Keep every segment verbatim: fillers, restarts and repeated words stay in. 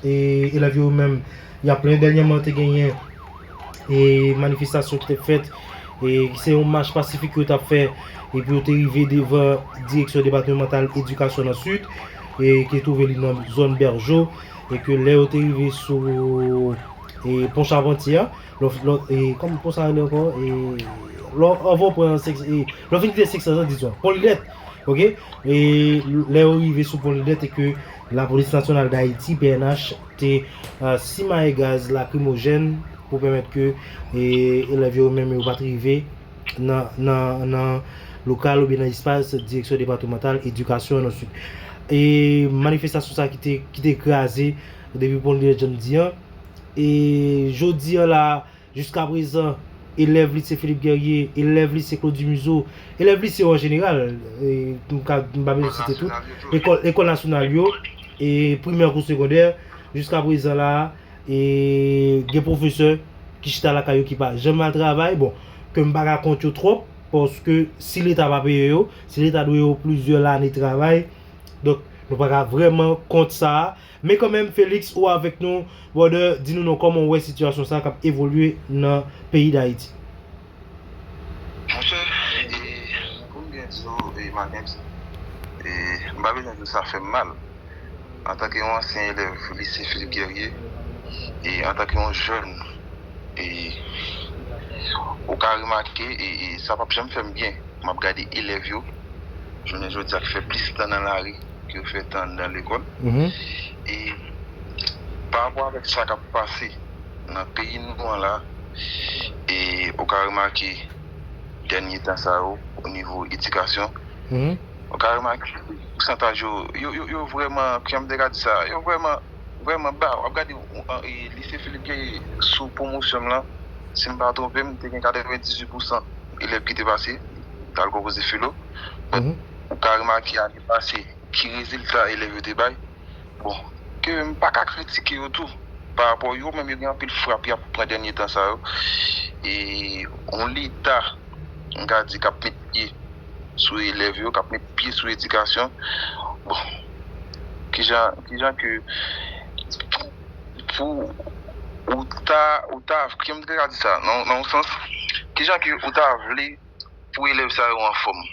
e elèv yo menm, y ap plenyen. Dènyèman, te genyen e manifestasyon ki te fèt, e se yon mach pasifik yo t ap fè, epi yo te rive devan direksyon depatmantal edikasyon nan Sid, e ki twouve li nan zòn Bèjo, e ke lè yo te rive sou e pon Chapantye a, lò, lò, e kòman pon sa rele ankò? E lò, anvan w pran sèks, e lè w fin kite sèks lan, dizon, pon Linèt, oke? E lè yo rive sou pon Linèt, e ke Lapolis Nasyonal d Ayiti, P N H, te e, simaye gaz lakrimojèn pou pèmèt ke e, elèv yo menm yo pa t rive nan, nan, nan lokal oubyen nan espas direksyon depatmantal edikasyon an nan Sid. E manifestasyon sa ki te, ki te kraze depi pon Linèt, jan m di an. E jodi an la, jiska prezan, elèv lise Philippe Guerrier, elèv lise Claude Museau, elèv lise yo an jeneral, e, m ka, m pa bezwen site tout, lekòl, lekòl nasyonal yo, e primè kou segondè, jiska prezan la, e gen pwofesè ki chita lakay yo ki pa janm al travay, bon, ke m pa ka kont yo twòp, paske si Leta pa peye yo, si Leta dwe yo plizyè lane travay, donk, nou pa ka vrèman kont sa a. Men kanmenm, Felix, ou avèk nou, brother, di nou non kòman w wè sitiyasyon sa a k ap evolye nan peyi Dayiti. Monchè, e, pou m byen di w, e, Manix, e, m pa bezwen di w sa fè m mal. Antanke yon ansyen elèv lise Philippe Guerrier, e antanke yon jèn, e, ou ka remake, e, e sa p ap janm fè m byen. M ap gade elèv yo, jounen jodi a ki fè plis tan nan lari ke yo fè tan anndan lekòl. E pa rapò avèk sa k ap pase nan peyi nou an la, e ou ka remake dènye tan sa yo, o nivo edikasyon, ou ka remake pousantaj yo, yo, yo, yo vrèman, kòman m te ka di sa, yo vrèman, vrèman ba. W ap gade, e, lise Philippe Guerrier sou pwomosyon m lan, si m pa twonpe m, te gen katrevendizuit pousan elèv ki te pase, t al konpoze filo. But, ou ka remake ane pase, ki rezilta elèv yo te bay. Bon, ke m pa ka kritike yo tou. Pa rapò yo menm, yo gen anpil frap y ap pran dènye tan sa yo. E yon Leta, m ka di, k ap met pye sou elèv yo, k ap met pye sou edikasyon. Bon, kijan, kijan ke pou ou ta, ou ta, kòman m te ka di sa, nan, nan yon sans, kijan ke ou ta vle pou elèv sa yo anfòm?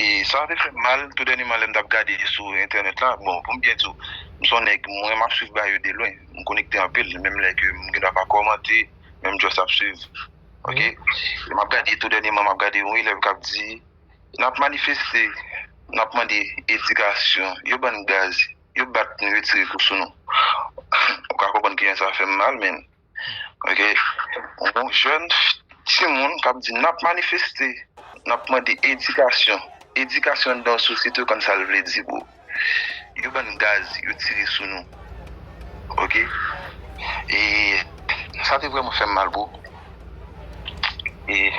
E sa te fè m mal, tou dènyèman, lè m t ap gade sou entènèt la. Bon, pou m byen di w, m se yon nèg, mwen, m ap swiv bagay yo de lwen. M konekte anpil, menm lè ke m gen dwa pa kòmante, men m just ap swiv. Oke? M ap gade, tou dènyèman, m ap gade yon elèv k ap di, n ap manifeste, n ap mande edikasyon, yo ban n gaz, yo bat nou, yo tire kou sou nou. Ou ka konprann kijan sa fè m mal, men Oke? Yon jèn timoun k ap di, n ap manifeste, n ap mande edikasyon. Edikasyon anndan yon sosyete, w konn sa l vle di, bro. Yo ban n gaz, yo tire sou nou. Oke? E sa te vrèman fè m mal, bro. E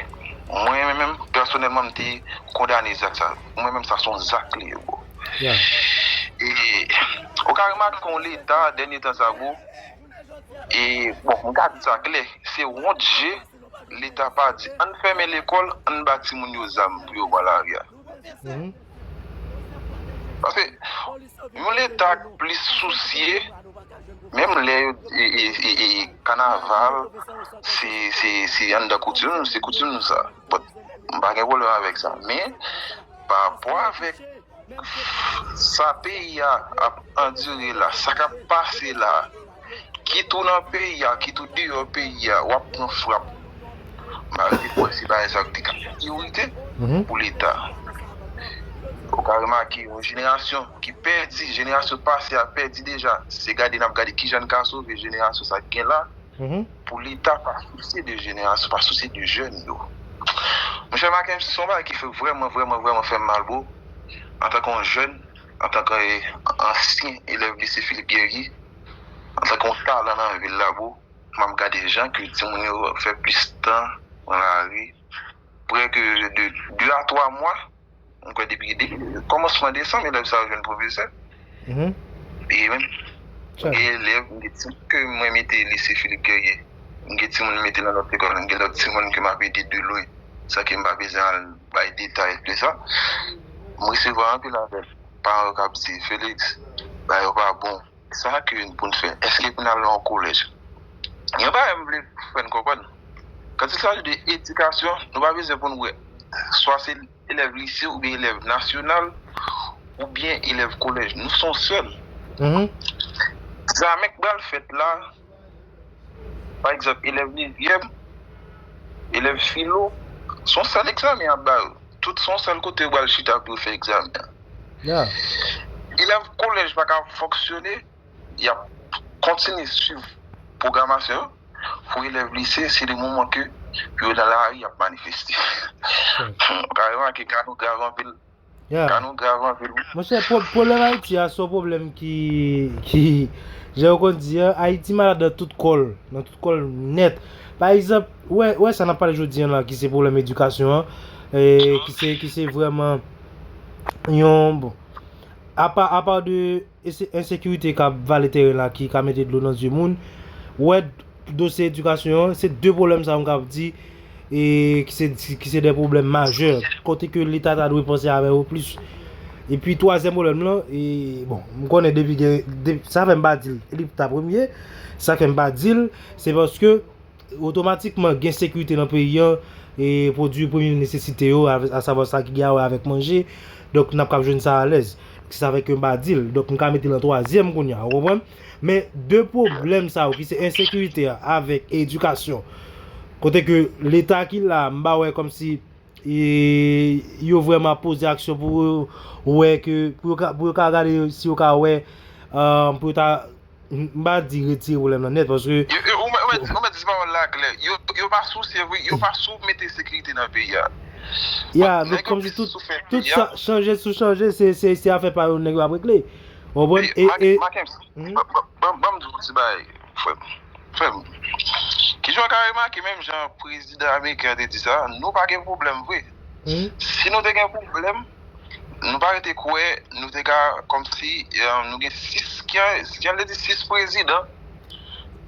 mwen menm, pèsonèlman, m te kondane zak sa. Mwen menm, sa se yon zak li ye, bro. E ou ka remake yon Leta, dènye tan sa, bro, E, bon, m ka di sa klè, se wont je Leta pa di, ann fèmen lekòl, ann ba timoun yo zam pou yo pran lari a. Paske yon Leta k plis sousye, menm lè yo, e, e, e, e, kanaval, se, se, se anndan koutim, se koutim sa. But, m pa gen pwoblèm avèk sa. Men, pa rapò avèk sa peyi a ap andire la, sa k ap pase la, kit ou nan peyi a, kit ou deyò peyi a, w ap pran frap. Malgre mwen se bagay sa yo ki te ka priyorite pou Leta. Ou ka remake yon jenerasyon ki pèdi, jenerasyon pase a pèdi deja. Se gade n ap gade kijan n ka sove jenerasyon sa ki gen la. Pou Leta pa sousye de jenerasyon, pa sousye de jèn yo. Monchè Mackenson, se yon bagay ki fè vrèman, vrèman, vrèman fè m mal, bro. Antanke yon jèn, antanke ansyen elèv lise Philippe Guerrier, antanke yon talan nan vil la, bro, m ap gade jan ke timoun yo fè plis tan nan lari, prè ke de de a twa mwa, m kwè depi de, kòmansman desanm, elèv sa yo jwenn pwofesè. E menm, m gen elèv, m gen timoun ke mwen mete lise Philippe Guerrier. M gen timoun m mete nan lòt lekòl, m gen lòt timoun ke m ap ede de lwen, san ke m pa bezwen al bay detay de sa. M resevwa anpil apèl, paran yo k ap di, Felix, bagay yo pa bon. sa ke pou n fè? Èske pou n al nan yon kolèj? Gen bagay m vle fè n konprann. Quand il s'agit de edikasyon, nou pa bezwen pou n wè swa se elèv lise oubyen elèv nasyonal oubyen elèv kolèj. Nou se yon sèl. Mhm. Egzamen k pral fèt la, pa egzanp, elèv nevyèm, elèv filo, se yon sèl egzamen y ap ba yo. Tout se yon sèl kote yo pral chita pou yo fè egzamen an. Yeah. Elèv kolèj pa ka fonksyone, y ap kontinye swiv pwogramasyon yo. Pou elèv lise, se le moman ke yo nan lari, y ap manifeste. Ou ka remake, ka nou grav anpil. Yeah. Ka nou grav anpil. Monchè, pwoblèm Ayiti a se yon pwoblèm ki, ki, jan yo konn di an, Ayiti malad nan tout kò l, nan tout kò l nèt. Pa egzanp, wè, wè sa n ap pale jodi an la, ki se pwoblèm edikasyon an, e, ki se, ki se vrèman yon, bon, apa, apa de ensekirite k ap vale teren la, ki ka mete dlo nan zye moun, wè dosye edikasyon an, se de pwoblèm sa yo m kab di, e ki se, ki se de pwoblèm majè, kote ke Leta ta dwe panse avè yo plis. Epi twazyèm pwoblèm lan, e, bon, m konnen depi gen, de, sa fè m pa di l, li ta premye, sa fè m pa di l, se paske otomatikman gen sekirite nan peyi an, e pwodui premye nesesite yo, a, asavwa sa ki gen a wè avèk manje, donk n ap kab jwenn sa alèz. Se sa fè ke m pa di l, donk m ka mete l an twazyèm kounye a, ou konprann? Men de pwoblèm sa yo ki se ensekirite a avèk edikasyon, kote ke Leta ki la, m pa wè kòmsi, e, yo vrèman ap poze aksyon pou yo wè ke, pou yo ka, pou yo ka gade si yo ka wè, e, pou yo ta, m pa di retire pwoblèm nan nèt, paske Yo, yo, ou mèt, ou mèt, ou mèt di pawòl la klè. Yo, yo pa sou, se vre, yo pa sou mete sekirite nan peyi a. Ya, Nèg yo kòmsi plis tout, sou fè tout peyi a. Sa, chanje sou chanje, se, se, se afè pa yo nèg yo ap regle. Ou konprann? E, e, Mackenson, ban ban- ban m di w ti bagay, frè m. Frè m. Kijan w ka remake, menm jan prezidan ameriken an te di sa, nou pa gen pwoblèm vre. Hmm? Si nou te gen pwoblèm, nou pa rete kwè, nou te ka, kòmsi, eh, nou gen sis, ki an, ki an vle di sis prezidan.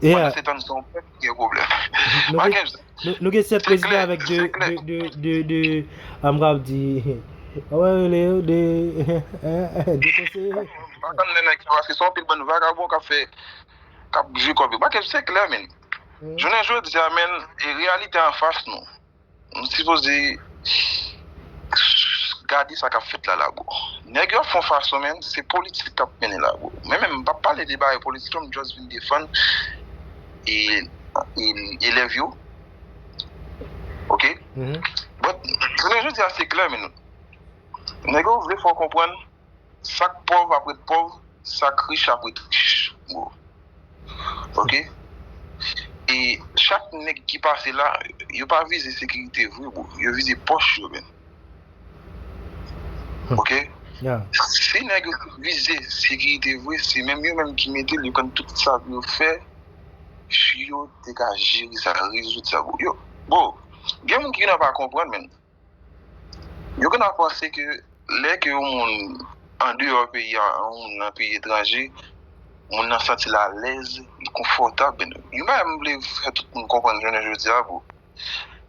Yeah. Pandan se tan se yon pèp ki gen pwoblèm. Nou gen- Mackenson, Nou, nou gen sèt Se prezidan klè, avèk de, se klè. De, de, de, de, ah, m ka ap di, ah, wè, rele yo de, de konseye. Pa tann lè nèg sa, paske se yon pil bann vagabon k ap fè, k ap jwi kòb yo. Mackenson, se klè, men. Mhm. Jounen jodi a, men, e reyalite anfas nou. Nou sipoze gade sa k ap fèt la, la, bro. Nèg yo ap fè yon fason, men, se politik k ap mennen la, bro. Men menm, m p ap pale de bagay politik, non, m just vin defann e, e, elèv yo. Ok? Mhm. But, jounen jodi a, se klè, men. Nèg yo vle fè w konprann, sa k pòv ap ret pòv, sa k rich ap ret rich, bro. Ok? E chak nèg ki pase la, yo pa vize sekirite vre, bro. Yo vize pòch yo, men. Ok? Yeah. Si nèg yo vize sekirite vre, se menm yo menm ki mete l, yo konn tout sa pou yo fè, si yo te ka jere sa, rezoud sa, bro. Yo, bro, gen moun ki nan pa konprann, men. Yo konn ap panse ke lè ke yon moun andeyò peyi a, yon moun nan peyi etranje, moun nan santi l alèz, li konfòtab, men. Yon bagay m vle fè tout moun konprann jounen jodi a, bro.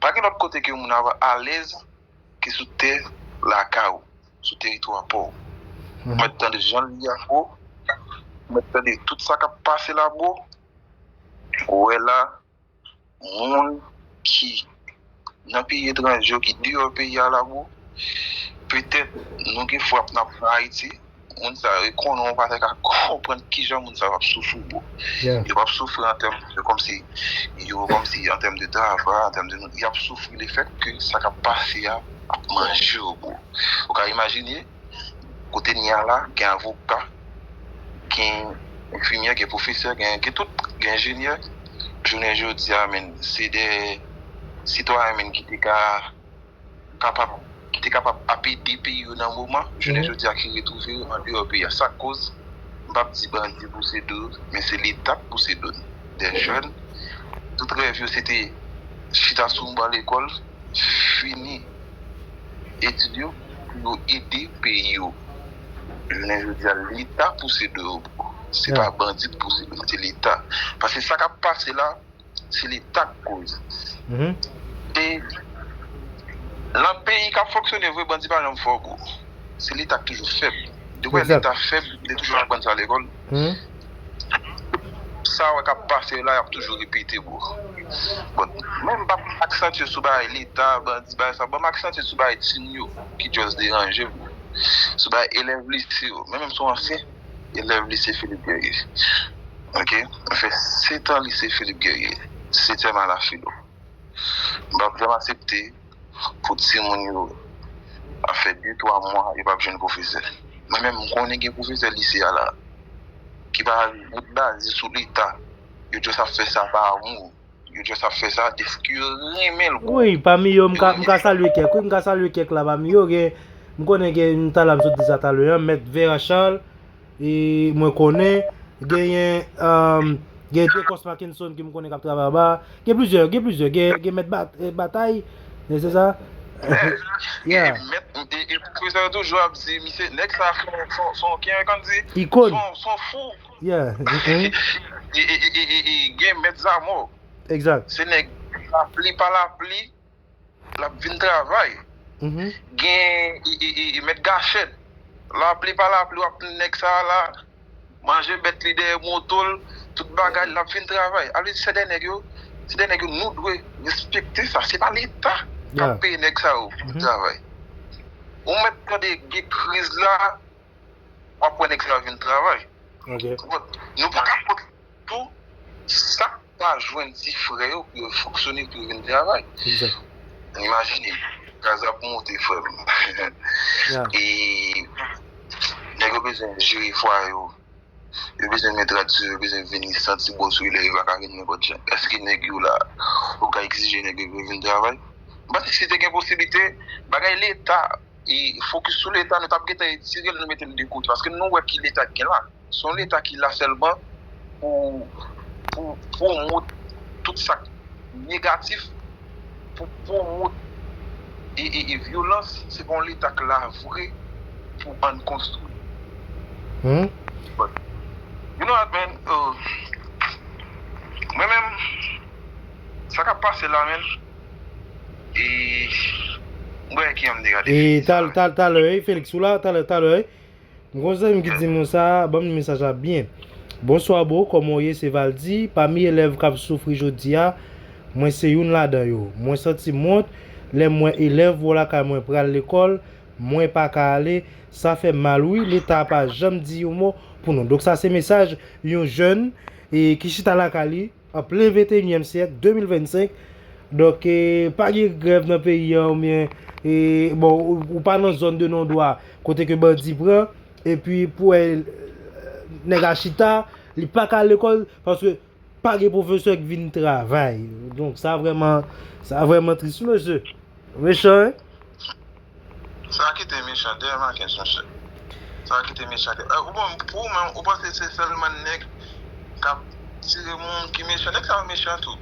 Pa gen lòt kote ke yon moun ap alèz ke sou tè lakay ou, sou teritwa pa w. Ou mèt tande jan l ye a, bro. Ou mèt tande tout sa k ap pase la, bro. Ou wè la, moun ki nan peyi etranje yo, ki deyò peyi a la, bro, petèt nou gen frap n ap pran Ayiti, moun sa yo, e konnen w pa ta ka konprann kijan moun sa yo ap soufri, bro. Yeah. Yo p ap soufri an tèm de, kòmsi, yo, kòmsi, an tèm de travay, an tèm de, y ap soufri lefèt ke sa k ap pase a ap manje yo, bro. Ou ka imajine, kote n ye a la, gen avoka, gen enfimyè, gen pwofesè, gen, gen tout, gen enjenyè. Jounen jodi a, men, se de sitwayen, men, ki te ka, kapab, ki te kapab ap ede peyi yo nan moman. Jounen Mhm. jodi a, ki retwouve yo andeyò peyi a. Sa k koz, m p ap di bandi pouse do, men se Leta k pouse do. De jèn, tout rèv yo, se te chita sou yon ban lekòl, fini etid yo, pou yo ede peyi yo. Jounen jodi a, Leta pouse do yo. Se Yeah. pa bandi k pouse do, se Leta. Paske sa k ap pase la, se Leta k koz. Mhm. E nan peyi k ap fonksyone vre, bandi pa janm fò, bro. Se Leta k toujou fèb. Depi Exact. Leta fèb, li toujou ap bandi sa lekòl. Mhm. ta wè k ap pase yo la, y ap toujou repete, bro. But, men m p ap aksantye sou bagay Leta, bandi, bagay sa. Ban m aksantye sou bagay timoun yo ki just deranje m. Sou bagay elèv lise yo. Men menm si w ansyen elèv lise Philippe Guerrier. Ok? Mwen fè sèt an lise Philippe Guerrier. Setyèm a la filo. M p ap janm aksepte pou timoun yo ap fè de, twa mwa, yo p ap jwenn pwofesè. Mwen menm, m konnen gen pwofesè lise a la ki pa met baze sou Leta. Yo just ap fè sa pa amou. Yo just ap fè sa deske yo renmen l, bro. Wi, pami yo, m ka, m ka salye kèk. Wi, m ka salye kèk la pami yo. Gen, m konnen gen, talè m sot di sa talè a, Mèt Vera Charles, e mwen konnen, genyen, um, gen Decos Mackenson ke m konnen k ap travay anba. Gen plizyè, gen plizyè. Gen, gen Mèt Bat-, eh, Batay, eh, se sa? Yeah. E mèt, e, e pwofesè yo toujou ap di, misye, nèg sa, son, son, son, kijan yo konn di? Ikòn. Son, son fou. Yeah. Mhm. E, e, e, e, e, e gen Mèt Zamò. Egzak. Se nèg, lapli pa lapli, l ap vin travay. Mhm. Gen, e, e, e, e, Mèt Gachèt. Lapli pa lapli, w ap nèg sa a la, manje bèt li dèyè moto l, tout bagay, l ap vin travay. Alò, se de nèg yo, se de nèg yo, nou dwe respekte sa. Se pa Leta k ap peye nèg sa yo pou travay. Ou mèt tande gen kriz la, w ap wè nèg sa yo vin travay. Ok. Bon, nou pa ka pot tou, sa k pa jwenn ti frè yo pou yo fonksyone, pou yo vin travay. Egzak. Imajine, gaz ap monte, frè m. Yeah. E nèg yo bezwen jere fwaye yo. Yo bezwen met rad sou yo, yo bezwen vini santi bon sou yo, lè yo pa ka vin nenpòt jan. Èske nèg yo la, ou ka egzije nèg yo pou yo vin travay? M panse si te gen posiblite, bagay Leta, e fokis sou Leta, nou t ap gentan etire l, nou mete l de kote. Paske nou wè ki Leta k gen la. Se yon Leta ki la sèlman pou, pou pwomot tout sa k negatif, pou pwomot e, e, e vyolans. Se pa yon Leta k la vre pou ann konstwi. Hmm. But, you know what, man? Uh, mwen menm, sa k ap pase la, man, e mwen ki an m te gade. E tal-, tal-, talè, wi, Felix, ou la, talè, talè, wi. M gon zanmi ki di m sa, ban m li mesaj la byen. Bonswa bro, kòman w ye? Se Valdy. Pami elèv k ap soufri jodi a, mwen se youn ladan yo. Mwen santi m wont lè m wè elèv bò lakay mwen pral lekòl, mwen pa ka ale, sa fè m mal wi, Leta pa janm di yon mo pou nou. Donk sa se mesaj yon jèn, e, ki chita lakay li, an plen venteyinyèm syèk, de mil vennsenk. Donk, e, pa gen grèv nan peyi a, oubyen, e, bon, ou, ou pa nan zòn de non dwa, kote ke bandi pran, epi pou wè, e, nèg a chita, li pa ka al lekòl, paske pa gen pwofesè k vin travay. Donk, sa vrèman, sa vrèman tris, wi, mesye. Mechan, wi. Sa kite mechan, dèyè Marquez, monchè. Sa kite mechan. Eh, ou bon, pou ou menm, ou panse se sèlman nèg k ap tire moun ki mechan? Nèg sa yo mechan tou.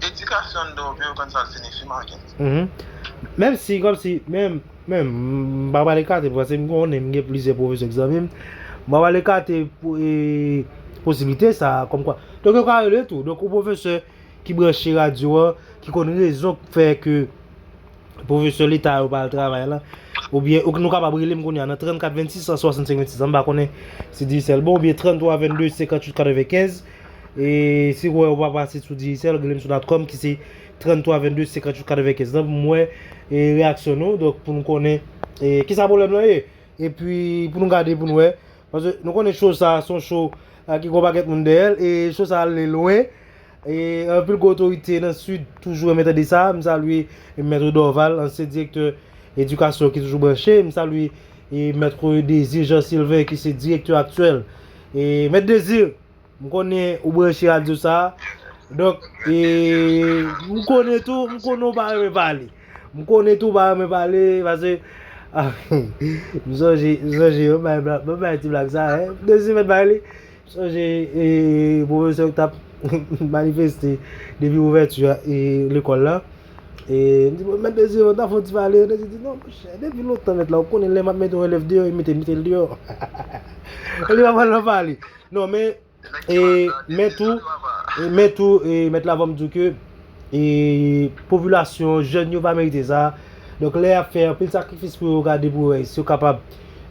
Edikasyon anndan yo, pou yo konn sa l siyifi, Marquez. Mhm. Menm si, kòmsi, menm, menm, m pa pral ekate, paske m konnen m gen plizyè pwofesè k zanmi m. M pa pral ekate pou, e, posiblite sa, kòmkwa. Donk, yo ka rele tou. Donk, yon pwofesè ki branche radyo an, ki konn rezon k fè ke pwofesè leta yo pa al travay la, oubyen, ou, nou kapab rele m kounye a nan trannkat vennsis san swasannsenk vennsis an, m pa konnen si Digicel bon, oubyen tranntwa vennde senkannwit katrevenkenz. E si w wè ou pa pase sou Digicel, rele m sou Natcom ki se tranntwa vennde senkannwit katrevenkenz. Donk, m wè, e, reyaksyon nou, donk, pou nou konnen, e, kisa pwoblèm lan ye. Epi, pou nou gade, pou nou wè, paske nou konnen cho sa, se yon cho, a, ki gon pakèt moun dèyè l, e cho sa ale lwen. E anpil gwo otorite nan Sid toujou renmen tande sa. M salye Mèt Dorval, ansyen direktè edikasyon ki toujou branche. M salye, e, Mèt Désir Jean Sylvain, ki se direktè aktyèl. E Mèt Désir, m konnen ou branche radyo sa. Donk, e, m konnen tou, m konnen ou pa renmen pale. M konnen tou ou pa renmen pale, paske, a, m sonje, m sonje, mwen bay blag, mwen bay ti blag sa, en. Désir mèt bay li. Sonje, e, pwofesè yo t ap manifeste depi ouvèti, e, lekòl la. E, m di, "Bon, mèt Désir, nou ta fè yon ti pale." Désir di, "Non, monchè, depi lontan, mèt la, ou konnen lè m ap mete yon elèv deyò, e mete, mete l deyò." Li pa pral nan pale. Non, men, e, men tou, e, men tou, e, mèt la, fò m di w ke, e, popilasyon, jèn yo pa merite sa. Donk, lè y ap fè anpil sakrifis pou yo gade pou yo wè si yo kapab,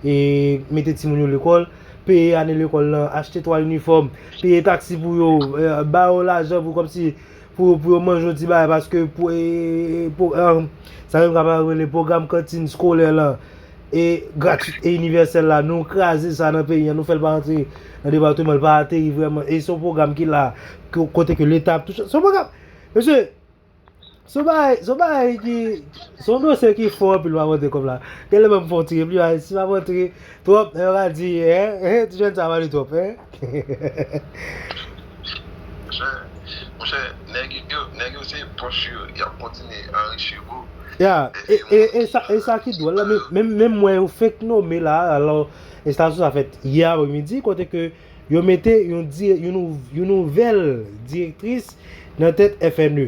e, mete timoun yo lekòl, peye ane lekòl lan, achte twa inifòm, peye taksi pou yo, eh, ba yo lajan pou kòmsi pou, pou yo manje yon ti bagay, paske pou, eh, pou, eh, sa yo kapab rele pwogram kantin eskolè lan, e gratwit e inivèsèl la, nou kraze sa nan peyi an, nou fè l pa rantre nan depatman, l pa ateri vrèman, e se yon pwogram ki la, ko-, kote ke Leta ap touche, se yon pwogram, mesye, se yon bagay, se yon bagay ki, se yon dosye ki fò anpil, pa montre kòb la. Gen lè menm fò tire pli, si pa montre twòp, yo ka di, eh, eh, ti jèn sa pale twòp, eh. Monchè, monchè, nèg yo, nèg yo se pòch yo, y ap kontinye anrichi, bro. Ya, e, e, e sa, e sa ki dwòl la, men, men, men mwen yo fenk nome la, alò, estasyon sa fèt yè apremidi, kote ke yo mete yon, di- yon, nou- yon nouvèl direktris nan tèt F N E.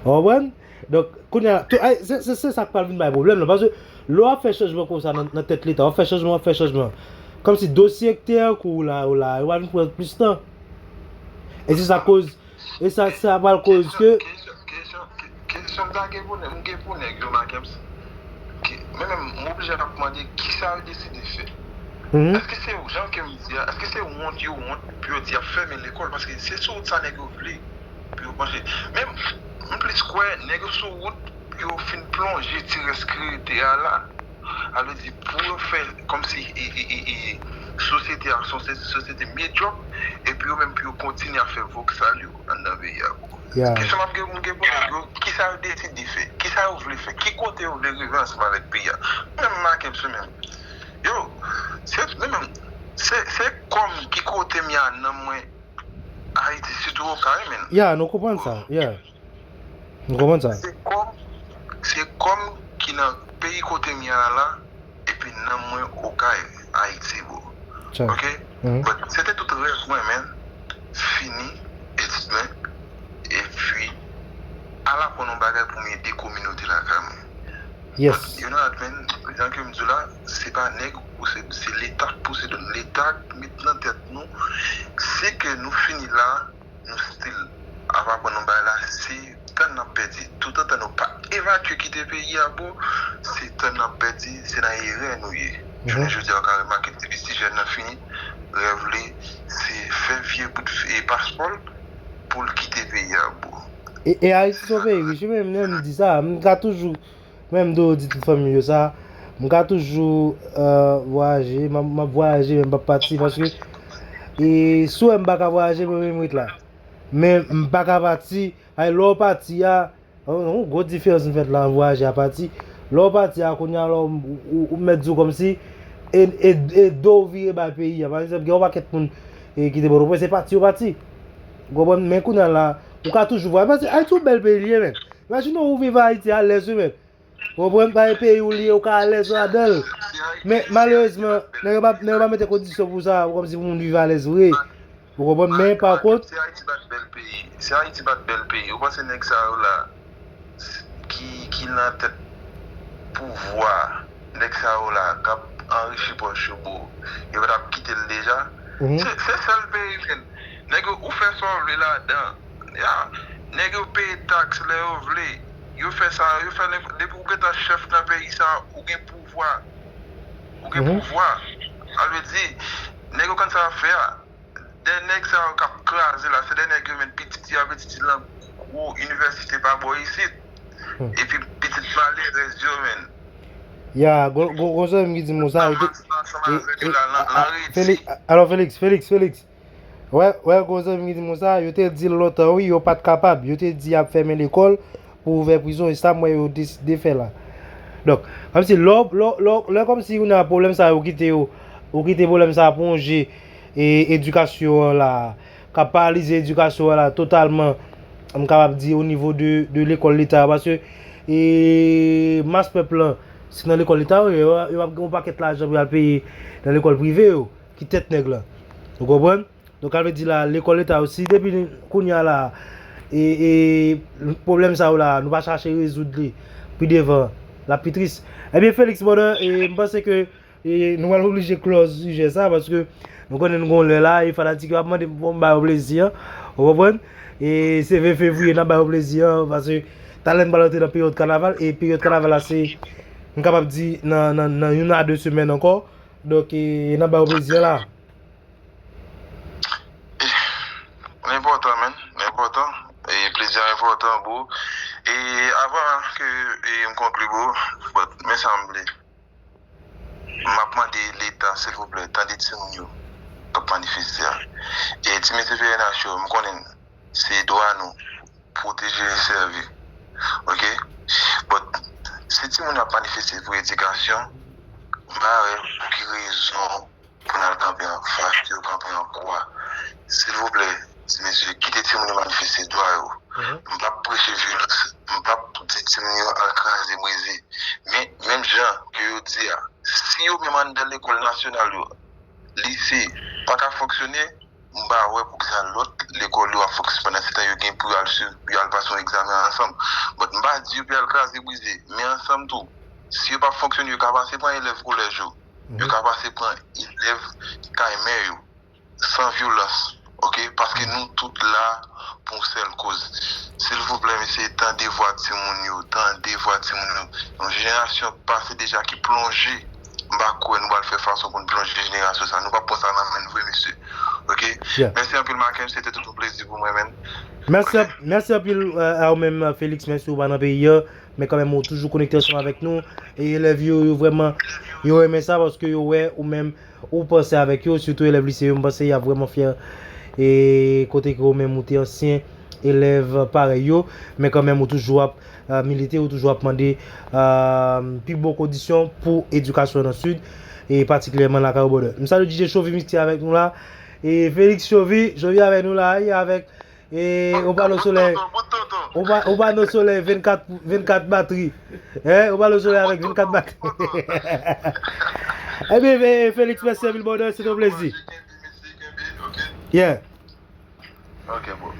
Ou konprann? Donk, kounye a, tou, ay, se, se, se sa k pral vin bay pwoblèm la, paske lè w ap fè chanjman konsa nan, nan tèt Leta, w ap fè chanjman, w ap fè chanjman, kòmsi dosye ki te an kou la, yo la, yo pral vin pran plis tan. E se sa koz, e sa, sa pral koz ke Kesyon, kesyon, kesyon, kesyon m ta gen pou nèg, m gen pou nèg yo, Mackenson. Ki, men menm, m oblije ap mande, kisa yo deside fè? Mhm. Èske se, jan ke m di a, èske se wont yo wont pou yo di y ap fèmen lekòl? Paske se sou wout sa nèg yo vle pou yo panche. Men m plis kwè nèg yo sou wout pou yo fin plonje ti rès ki rete a la. Sa vle di, pou yo fè kòmsi, e, e, e, e, sosyete a se yon sosyete medyòk, epi yo menm pou yo kontinye ap fè voksal yo anndan peyi a, bro. Ya. Kesyon m ap gen, m gen pou nèg yo, kisa yo deside fè? Kisa yo vle fè? Ki kote yo vle rive ansanm avèk peyi a? Menm Mackenson menm. Yo, se, men menm, se, se kòm ki kote m ye a, nan mwen, Ayiti, sitou Okay, men. Ya, nou konprann sa, ya. Nou konprann sa. Se kòm, se kòm ki nan peyi kote m ye a la, epi nanm mwen Okay, Ayiti, bro. Sa. Ok? Mhm. But se te tout rèv mwen, men, fini etid mwen, epi al aprann yon bagay pou m ede kominote lakay mwen. Yes. But, you know what, man? Jan ke m di w la, se pa nèg ou se, se Leta k pouse nou. Leta k met nan tèt nou, si ke nou fini la, nou still ap aprann nou bagay la, se tan n ap pèdi. Toutotan nou pa evakye kite peyi a, bro, se tan n ap pèdi, se nan erè nou ye. Jounen jodi a, w ka remake depi ti jèn nan fini, rèv li, se fè vye bout e paspò l pou l kite peyi a, bro. E, e Ayiti se yon peyi rich, wi, men lè m di sa, m ka toujou, men m toujou di tout fanmi m yo sa, m ka toujou, euh, vwayaje, m ap, m ap vwayaje, men m p ap pati, paske, e, si w wè m pa ka vwayaje, mwen menm ret la. Men m pa ka pati, ay, lè w pati a, yon, yon gwo diferans m fèt la, an vwayaje a pati. Lè w pati a, kounye a, lè w, ou, ou, ou mèt di w kòmsi, e, e, e do w vire bay peyi a. Pa egzanp, gen yon pakèt moun, e, ki te Pòtoprens, se pati yo pati. Ou konprann? Men kounye a la, ou ka toujou vwayaje. Paske Ayiti yon bèl peyi li ye, men. Imajine w, ou viv Ayiti alèz, wi, men. Ou konprann? Pa e peyi w li ye, ou ka alèz ladan l. Men, malerezman, nèg yo pa, nèg yo pa mete kondisyon pou sa, kòmsi pou moun viv alèz vre. Ou konprann? Men, pa kont, se Ayiti bat bèl peyi. Se Ayiti bat bèl peyi. Ou panse nèg sa yo la, ki, ki nan tèt pouvwa, nèg sa yo la, k ap anrichi pòch yo, bro, yo pa t ap kite l deja? Mhm. Se, se sèl peyi, men. Nèg yo, ou fè sa w vle ladan. Ya, nèg yo peye taks lè yo vle. Yo fè sa, yo fè nenpòt, depi w gentan chèf nan peyi sa, ou gen pouvwa. Ou gen Mhm. pouvwa. Sa vle di, nèg yo konn sa y ap fè a. De nèg sa yo k ap kraze la, se de nèg yo, men, pitit yo, pitit yo lan gwo inivèsite pa bò isit. Hmm. Epi pitit malerèz yo, men. Ya, gon, gon, gon zanmi m ki di m konsa, yo te, Ansanm avèk e, yo la, lan, a, lan a, Redi. Feli-, alò, Felix, Felix, Felix. Wè, wè, gon zanmi m ki di m konsa, yo te di l lontan, wi, yo pa t kapab. Yo te di y ap fèmen lekòl pou ouvè prizon, e sa m wè yo deside fè la. Donk, kòmsi lè, lè, lè, lè kòmsi ou nan pwoblèm sa yo kite yo, ou kite pwoblèm sa plonje, e, edikasyon an la, k ap paralize edikasyon an la totalman, m kapab di o nivo de, de lekòl leta, paske, e, mas pèp lan, se nan lekòl leta yo ye, yo, yo ap gen yon pakèt lajan pou y al peye nan lekòl prive yo, ki tèt nèg lan. Ou konprann? Donk, sa vle di la, lekòl leta yo, si depi kounye a la, e, e, pwoblèm sa yo la, nou pa chache rezoud li pi devan, l ap pi tris. Ebyen, Felix, pandan, e, m panse ke, e, nou pral oblije close sijè sa, paske nou konnen nou gon lè la, e fanatik yo ap mande pou m ba yo plezi an, ou konprann? E se ven fevriye n ap ba yo plezi an, paske talè n pral antre nan peryòd kanaval, e peryòd kanaval la se, m kapab di, nan, nan, nan youn a de semèn ankò, Donk, e, n ap ba w plezi a la. Li enpòtan, menn. Li enpòtan. E plezi a enpòtan, bro. E avan ke e, m konkli, bro, but, men sa m vle. M ap mande Leta, silvouplè, tande timoun yo k ap manifeste a. E ti mesye P N H yo, m konnen se dwa nou pwoteje e sèvi. Oke? But, si timoun yo ap manifeste pou edikasyon, m pa wè pou ki rezon pou n al kanpe anfas yo, kanpe an kwa. Silvouplè, ti mesye, kite timoun yo manifeste dwa yo. M p ap preche vyolans, m p ap di timoun yo al kraze brize. Men, menm jan ke yo di a, si yo menm anndan lekòl nasyonal yo, lise, pa ka fonksyone, m pa wè poukisa lòt lekòl yo ap fonksyone pandan se tan yo gen pou yo al swiv, pou yo al pase yon egzamen ansanm. But m pa di yo pou yo al kraze brize, men ansanm tou, si yo p ap fonksyone, yo ka pase pran elèv kolèj yo, yo ka pase pran elèv kay mè yo, san vyolans, oke? Paske nou tout la pou yon sèl koz. Silvouplè, mesye, tande vwa timoun yo, tande vwa timoun yo. Yon jenerasyon pase deja ki plonje. M pa kwè nou pral fè fason pou n plonje jenerasyon sa. Nou p ap pran sa nan men n vre, mesye. Oke? Yeah. Mèsi anpil, Makem. Se te tout yon plezi pou mwen, menn. Mèsi, mèsi anpil, euh, a ou menm, Félix, menm si ou pa nan peyi a, men kanmenm ou toujou konekte ansanm avèk nou. E elèv yo, yo vrèman, yo renmen sa paske yo wè ou menm, ou panse avèk yo, sitou elèv lise yo, m panse y ap vrèman fyè. E kote ke ou menm ou te ansyen elèv parèy yo, men kanmenm ou toujou ap, euh, milite, ou toujou ap mande, euh, pi bon kondisyon pou edikasyon nan Sid, e patikilyèman lakay ou, brother. M salye D J Chovy Mixtape avèk nou la, e Félix Chovy, Chovy avèk nou la, wi, avèk E ou pale solèy. Ou pa- ou pale solèy vennkat, vennkat batri. Hein? Ou pale solèy avèk vennkat batri. Ebyen, Félix, mèsi anpil, brother, se te yon plezi. Yeah. Ok, bro.